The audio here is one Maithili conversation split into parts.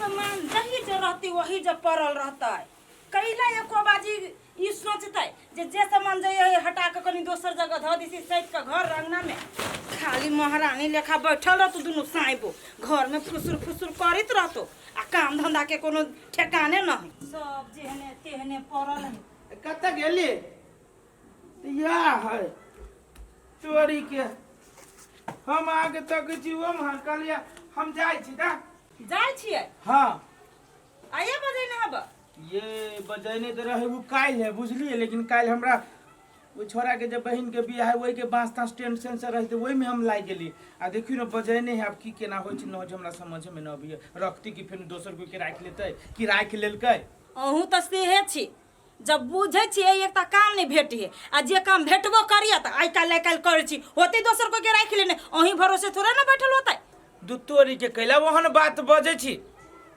सामान जही जे रहती वही जे पड़ल रहतै। कैला एको बाजी ई सोचतै जे जे सामान जे है हटा के कनी दोसर जगह धऽ दिसी सैत के घर अंगना में। खाली महारानी लेखा बैठल रहतो दुनू साइबो, घर में फुसुर फुसुर करैत रहतो आ काम धंधा के कोनो ठेकाने न है। सब जेहने तेहने पड़ल है। कतऽ गेली? इएह है चोरी के। हम अहाँके तकै छी ओम्हर, कहलियै हम जाइ छी तऽ। जाइ छियै? हँ। आइए बजेने हब? ये बजेने तऽ रहै ओ काल्हि है, बुझलियै, लेकिन काल्हि हमरा ओहि छोड़ाके जे बहिनके बियाह है ओहिके बाँस ताँस टेंशन से रहै तऽ ओहिमे हम लागि गेली। आ देखियौ ने बजेने है, आब की केना होइ छै न होइ छै हमरा समझेमे न अबैए। रखती कि फेर दोसर कोइके राखि लेतै कि राखि लेलकै। अहूँ तऽ सेहे छी, जब बुझै छियै एक तऽ काम नहि भेटै आ जे काम भेटबो करिए तऽ आइ काल्हि आइ काल्हि करै छी, होतै दोसर कोइके राखि लेने, अहीं भरोसे थोड़े ने बैठल होतै। दू तोरी के कैला ओहन बात बजै छी,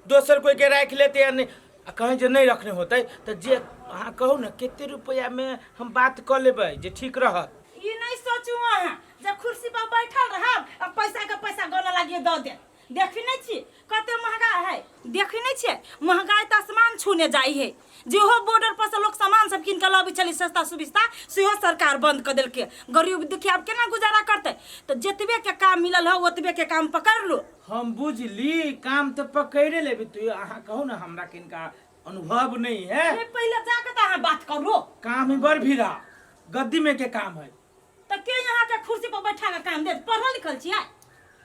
दोसर कोई के राखि लेतै या नहि, आ कहीं जे नहि रखने होतै तऽ जे अहाँ कहू ने कते रुपैआमे हम बात कऽ लेबै जे ठीक रहत। ई नहि सोचू अहाँ जे कुर्सी पर बैठल रहब आ पैसा के पैसा गनऽ लागिए दऽ देत। देखी नहीं छी कते महंगा है, देखी नहीं छियै महंगाई तऽ आसमान छूने जाइ है। जेहो बॉर्डर पर से लोग सामान सब कीन के लबै छलै सस्ता सुविस्ता, सेहो सरकार बंद कऽ देलकै। गरीब दुखिया आब केना गुजारा करतै? तऽ जतबे के काम मिलल है ओतबे के काम पकड़ लो। हम बुझली काम तऽ पकड़े लेबै, तो अहाँ कहू ने हमरा किनका अनुभव नहीं है। नहीं, पहले जाके तऽ अहाँ बात करू। काम ही बड़ भीड़ा, गद्दी में के काम है। तऽ के यहाँ के कुर्सी पर बैठा के काम देत? पढ़ल लिखल छियै?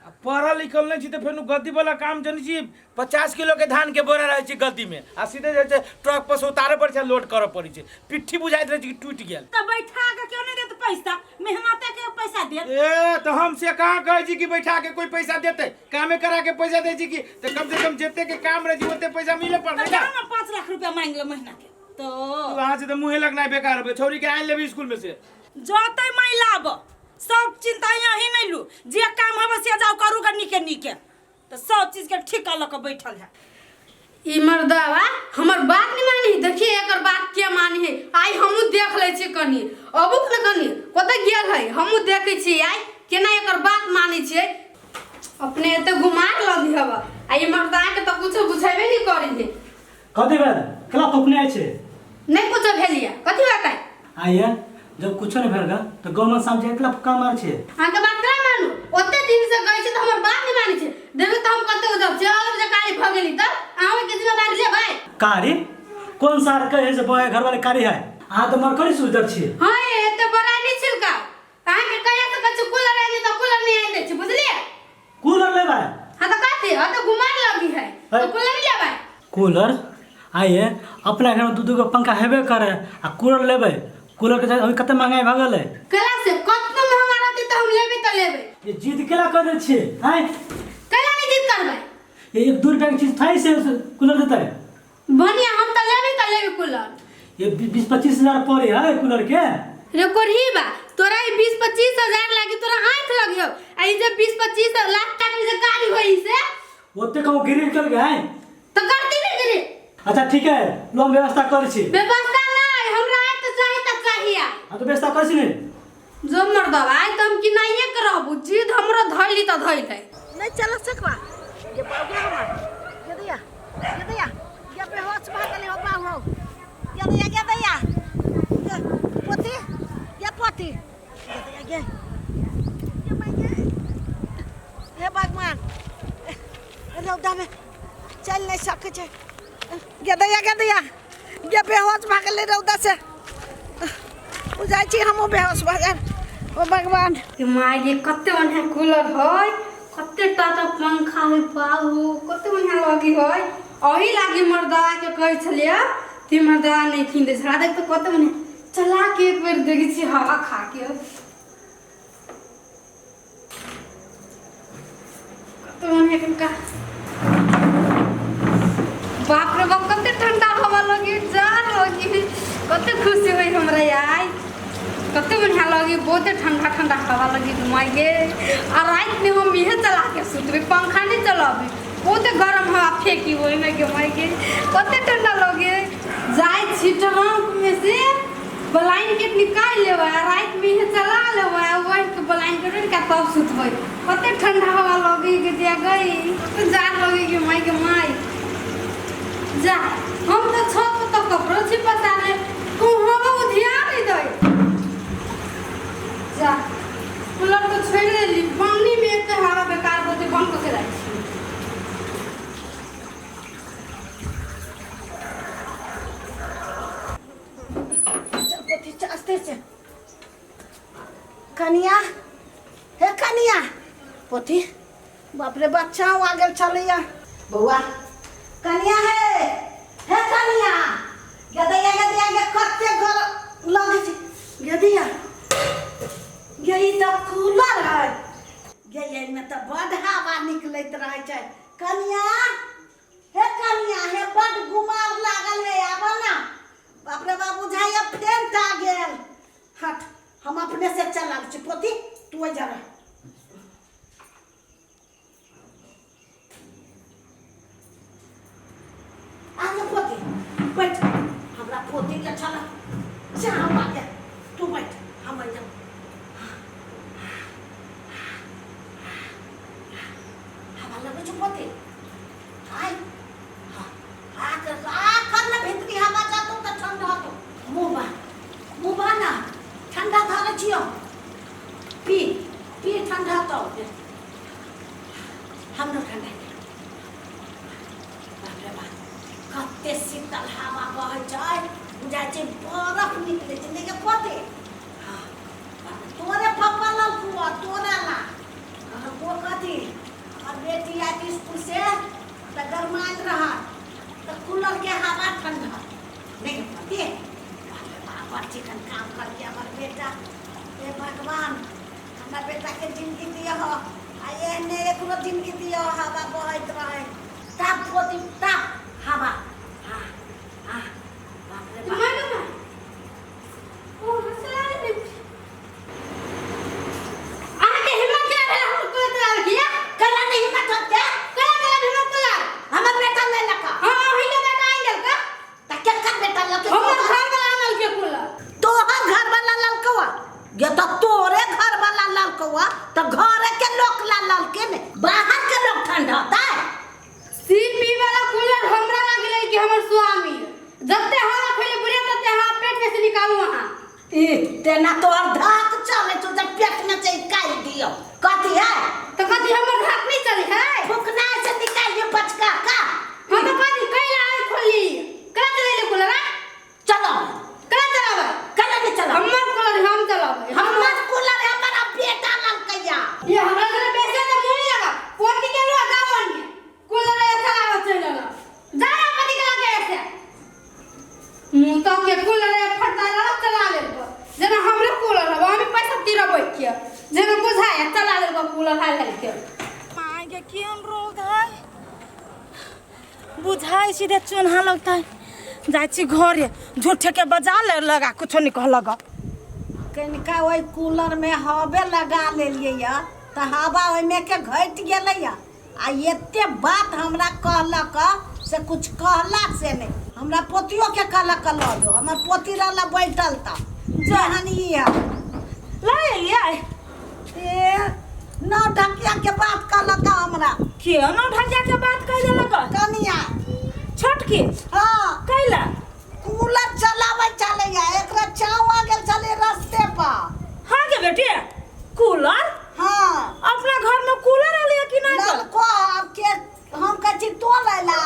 आ पढ़ल लिखल नहीं छी तऽ फेर गद्दी वाला काम जनै छी, 50 किलो के धान के बोरा रहै छै गद्दी में आ सीधे जाइ छै ट्रक पर से उतारे पड़ै छै, लोड करऽ पड़ै छै, पिट्ठी बुझाइत रहै छै कि टूटि गेल। तऽ बैठा के क्यों नहीं देत पैसा? मेहनते के पैसा देत। ए तऽ हम से कहाँ कहै छी कि बैठा के कोई पैसा देतै, कामे करा के पैसा दै छी कि तऽ कम से कम जते के काम रहै छै ओते पैसा मिले पड़तै तऽ ना। जाउ ने 5 लाख रुपया मांगि ले महीना के। तो तू अहाँ से तऽ मुँहे लगनाइ बेकार होबै, छौरी के आनि लेबै स्कूल में से। जतै माइ लाब, सब चिंता यहीं नहीं लू, जे काम हवे से जाओ करू ग नीके नीके। तो सब चीज के ठीक कर लक बैठल है। ई मर्दवा हमर बात नहीं मानी, देखिए एकर बात के मानी है। आइ हमहूँ देख लै छी कनी, अबू ने कनी कतऽ गेल है, हमहूँ देखै छी आइ केना एकर बात मानै छियै। अपने एते गुमार लगी हब आ ई मर्दा के तऽ कुछो बुझेबे नहीं करी है। कथी भेल? केला थोपने आइ छै? नहीं कुछो भेलिया। कथी बात है? आइए जब कुछो नहीं भेल गा तो गाँव में सामने एकला फुक्का मार छे। अहाँके बात केना मानू? ओते दिन से गई छी तऽ हमर बात नहीं मानै छै। देखू तऽ हम कते उजब छै, अगर जे कारी भऽ गेली तऽ अहाँ के जिम्मेदारी लेबै? कारी? कोन सार कहे से बॉय घर वाले कारी है? अहाँ तऽ मरकरी से उजर छी। हाँ ये एते बड़ा नहीं छिलका। अहाँके कहिया से कहै छी कूलर आनि तऽ कूलर नहीं आनि दै छी, बुझलियै? कूलर लेबै? हाँ तऽ कथी? हाँ तऽ घुमार लगी है तो कूलर नहीं लेबै? कूलर आइए अपना घर में दू दू गो पंखा हेबे करे आ कूलर लेबै? कूलर के अभी कते महंगाई भऽ गेलै। केला से कतना महंगा रहतै तऽ हम लेबै तऽ लेबै। ये जिद केला कर दै छियै आँय? केला नहीं जिद करबै? ये 1-2 रुपया के चीज थाई से कूलर देतै? बढ़िया हम तऽ लेबै तऽ लेबै कूलर। ये 20-25 हजार पड़े है कूलर के। रे कोढ़ी बा तोरा ई 20-25 हजार लागी तोरा आँख लगियो आ ई जे 20-25 लाख टाका के जे गाड़ी होई से ओते कहूँ गिरी निकल गए हैं? तो करती नहीं गिरी। अच्छा ठीक है लो हम व्यवस्था करै छी। व्यवस्था नहीं हमरा आइ तऽ चाही तऽ चाही आइ। हाँ तो व्यवस्था करै छी नहीं। जो मर्दवा आइ तऽ हम किनाइए के रहबू, जिद हमरो धैली तऽ धैल है। नहीं चल सकवा ये बाबू हमर ये दैया ये दैया ये बेहोश भऽ गेलै हो बाबू हो ये दैया ये दैया ये पोती ये पोती ये दैया ये ये माय ये हे भगवान रौदा में चल नहीं सकै छै। ये दैया ये दैया ये बेहोश भऽ गेलै रौदा से, बुझाइ छी हमहूँ बेहोश भऽ जायब। ओ भगवान माय गे कते बढ़िया कूलर है, कते टाटा पंखा है बाबू, कते बढ़िया लगी है। अही लागी मर्दवा के कहै छलियै ती मर्दवा नहीं कीन दै छला, देख तो कते बढ़िया चला के एक बेर देखै छी हवा खा के कते बढ़िया कनका। बाप रे बाप कते ठंडा हवा लगी, जान लगी, कते खुशी होई हमरा आइ, कते बढ़िया लगी, बहुते ठंडा ठंडा हवा लगी माय गे। आ रात में हम इहे चला के सुतबे, पंखा नहीं चलाबे, बहुते गरम हवा फेंकी ओहिमे के माय गे, कते ठंडा लगे। जाइ छी ट्रंक में से ब्लैंकेट निकालि लेबै आ राति में इहे चला लेबै आ ओढ़ि के ब्लैंकेट ओढ़ि के तब सुतबै, कते ठंडा हवा लगी के दिया गई, कते जाड़ लगी के माय के माय। जा हम तऽ छत पर तऽ कपड़ो छी पसारले कहूँ हवा ध्यान नहीं दै जा कूलर तऽ छोड़ि देली पानी में एते हवा बेकार होते बंद कऽ के जाइ छी चल पोथी चल, आस्ते से कनिया हे कनिया पोथी बाप रे बच्चा आ गेल छलैया बौआ कनिया हे हे कनिया गदैया गदैया गे कते घर लगै छै गदैया गे ई तऽ कूलर है गे एहिमे तऽ बड हवा निकलैत रहै छै कनिया हे कनिया हे बड गुमार लागल है आब ना बाप रे बाप बुझाइया फेंट आ गेल हट हम अपने से चलाबै छी पोती तू ओहि जरा आगे पोती बैठ हमरा पोती के छल चाह आगे तू बैठ हम एहि जरा हवा लगै छौ पोती आय हाँ आ कर आ कर ना भीतरी हवा जातो तऽ ठंडा होतो मुँह बा मुँह बा ना ठंडा धरै छियौ पी पी ठंडा तो हमरो ठंडा बाप रे बाप कते शीतल हवा बहै छै बुझाइ छै बरफ निकलै छै नहि पते हाँ तोरे पप्पा ललकुआ तोरा ला कहलको कथी हमर बेटी आयत स्कूल से तऽ गरमायल रहत तऽ कूलर के हवा ठंडा नहि पते बाप रे बाप बड़ चिकन काम करके हमर बेटा हे भगवान हमरा बेटा के जिंदगी दिअ आ एहने एकरो जिंदगी दिअ हवा बहैत रहै ताप पोती ताप हवा हाँ हाँ बाप रे बाप माय गे माय ओ हंसला रे अहाँके हिम्मत केना भेल हमर कूलर चलाबै के या कला नहीं हिम्मत होत के केना चलाबै हमर कूलर हमर बेटा लेलक हाँ अहीं के बेटा आनि देलक त केकर बेटा ललक हमर घर वाला आनल के कूलर तोहर घर वाला ललकवा गे त तोरे घर वाला ललकवा त घरे के लोक ला ललके ने बाहर के लोक ठंडा होता सीपी वाला कूलर हमरा लगले कि हमर स्वामी जते हवा खैले बुढ़िया तते हवा पेट में से निकालू अहाँ ई तेना तोहर धाक चले छौ जब पेट में से निकाल दियो कथी है तो कथी हमर धाक नहीं चले है फुकना से निकाल दियो बचका का हम तो कथी कैला आइ खोली कला चलेले कूलर आ चलो कला चलाबै कला नहीं चलो हमर कूलर हम चलाबै हमर कूलर हमर बेटा ललकैया ये हमरा घर पैसा तो मुंह नहीं लगा पोती के लो जाओ अन्य कूलर ऐसा लाओ चले लो जा ना पति के लगे ऐसे मुंह तो के कूलर है फटा ला चला ले जना हमरे कूलर है हमें पैसा तीरा बैठ के जना बुझाया चला ले कूलर हाल हाल के माय गे केहन रौद है बुझाइ सीधे चोन्हा लगता है जाइ छी घरे झूठे के बजा ले लगा कुछो नहीं कहलक कनिका ओहि कूलरमे हवे लगा लेलियै यऽ तऽ हवा ओहिमे के घटि गेलै यऽ आ एते बात हमरा कहलक से कुछ कहला से नहि हमरा पोतियोके कहलक लऽ जो हमर पोती रहल बैठल तऽ जहन ई है ला एलियै ए नौ ढकिया के बात कहलक हमरा के नौ ढकिया के बात कह देलक कनिया छोटकी हाँ कैला कूलर चलाबै छलैया एकरा चाव आ गेल छलै रस्ते पर हाँ गे बेटी कूलर हाँ अपना घर में कूलर आले कि नहीं तो ललको अब के हम कहै छी तो लैला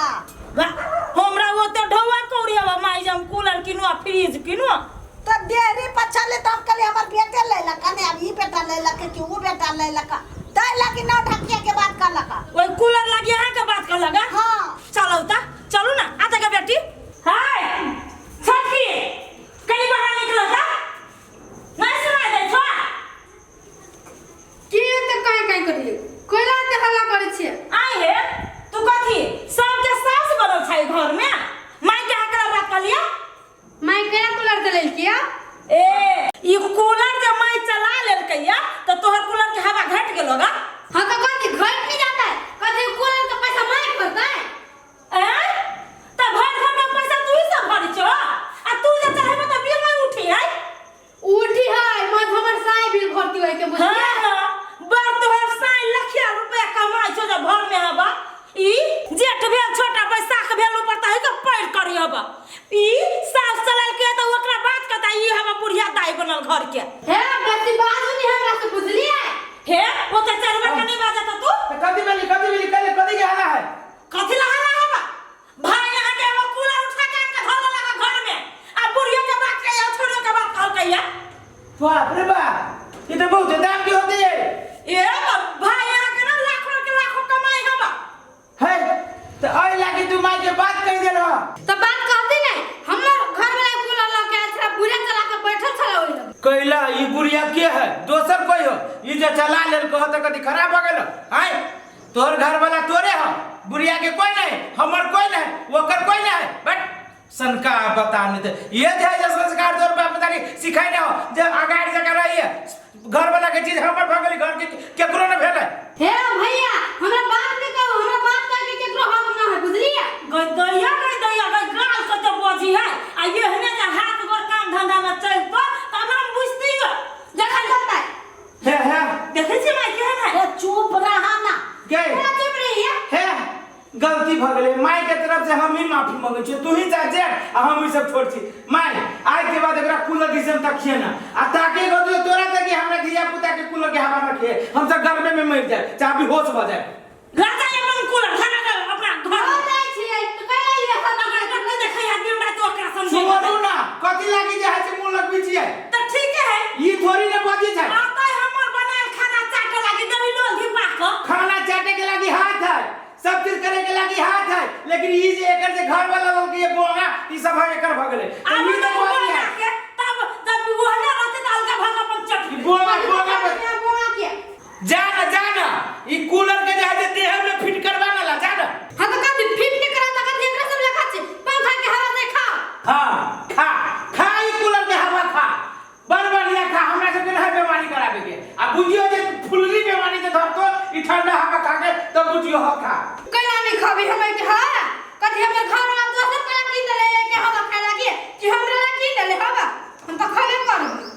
वाह, हमरा ओते ढौआ कौड़ी हवा माई जे हम कूलर किनुआ फ्रिज किनुआ तऽ डेयरी पर छलै तऽ हम कहलियै हमर बेटे लैलक ने आब ई बेटा लैलक कि ओ बेटा लैलक ताहि लागी नौ ढकिया के बात कहलक ओहि कूलर लागी अहाँ के बात कहलक हाँ चलो ता चलू ना आता के बेटी हाय छोटकी कहीं बाहर निकलो ता नहीं सुनाई दे छो के तऽ काँय काँय करियै कोइला एते हल्ला करै छियै आई हे तू कथी सबके सास बनल छै घर में माई के हकला बात कहलिया माय केना कूलर चलेलकिया ए ई कूलर जे माई चला लेलकैया त तोहर कूलर के हवा घट गेलो गा हाँ तो कथी घट नहीं जाता है कथी कूलर के हबा ई सास चलल के त ओकरा बात कता ई हबा बुढ़िया दाई बनल घर के। हे बेसी बाजू नहीं हमरा से, बुझलिए? हे ओते चरबा के नहीं बाजत तू। त कथी भेली, कथी भेली कल कथी के हाला है? कथी ला हाला हबा भाई? यहाँ के एगो कूलर उठा के आन के धर लगा घर में आ बुढ़िया के बात कहिया, छोड़ियो के बात कहल कहिया। बाप रे बाप, ये तो बहुत दाम के होते है। ए भाई यहाँ के ना लाखों के लाखों कमाई हबा है तो आई लागी तू माई के बात कह देल हो। तो बात कहती नहीं, हमर घर वाला कूलर लऽ के आयल छला, बुढ़िया चला के बैठल छला ओहि लग। कैला ई बुढ़िया के है दोसर कोई हो, ई जे चला लेल कहो त कथी खराब हो गेल? आय तोहर घर वाला तोरे हो, बुढ़िया के कोई नहीं, हमर कोई नहीं, ओकर कोई नहीं। बट सनका बता नहीं तो ये जे है जे संस्कार तोर बाप दादी सिखाई ना हो जे अगाड़ जगह रही है। घर वाला के चीज हमर भऽ गेली, घर के केकरो न भेलै। हे भैया हमरा बात नहीं कहू, हमरा बात कह के केकरो हक ना है, बुझलिए? गई दैया, गई दैया, गई गाल कते बजी है आ एहने जे हाथ गोर काम धंधा में चलतो तब हम बुझती हो। जखन चलतै। हे हे देखै छी माई केहन है। ए चुप रहा ना। गए पूरा चुप रहिए। हे गलती भ गेलै, माई के तरफ से हम ही माफी मांगे छी, तू ही जा जे आ हम ई सब छोड़ छी। माई आज के बाद एकरा कूलर के हम तकिए ना आ ताके गो तो तोरा तक हमरा धिया पुता के कूलर के हवा न खे, हम सब गर्मे में मर जाए चाहे बेहोश भ जाए। राजा अपन कूलर धरा कर अपना घर हो जाइ छियै तऽ कैला लिअ सब। अगर कते देखै है दिन रात ओकरा समझे सुनू ना कथी लागी जे है से मुंह लगबी छियै? त ठीक है। ई थोड़ी ने बजी छै। आता हमर बनायल खाना चाटे लागी देवी लोल घिपा क। खाना चाटे के लागी हाथ है, सब चीज करे के लागी हाथ है, लेकिन ई जे एकर जे घर वाला लोग के ये बोंगा ई सब है एकर भ गेलै। त आब ई त बजी है। के तब जब ओहने रहते त अलगा भागा अपन चट ई बोंगा बोंगा बोंगा के जान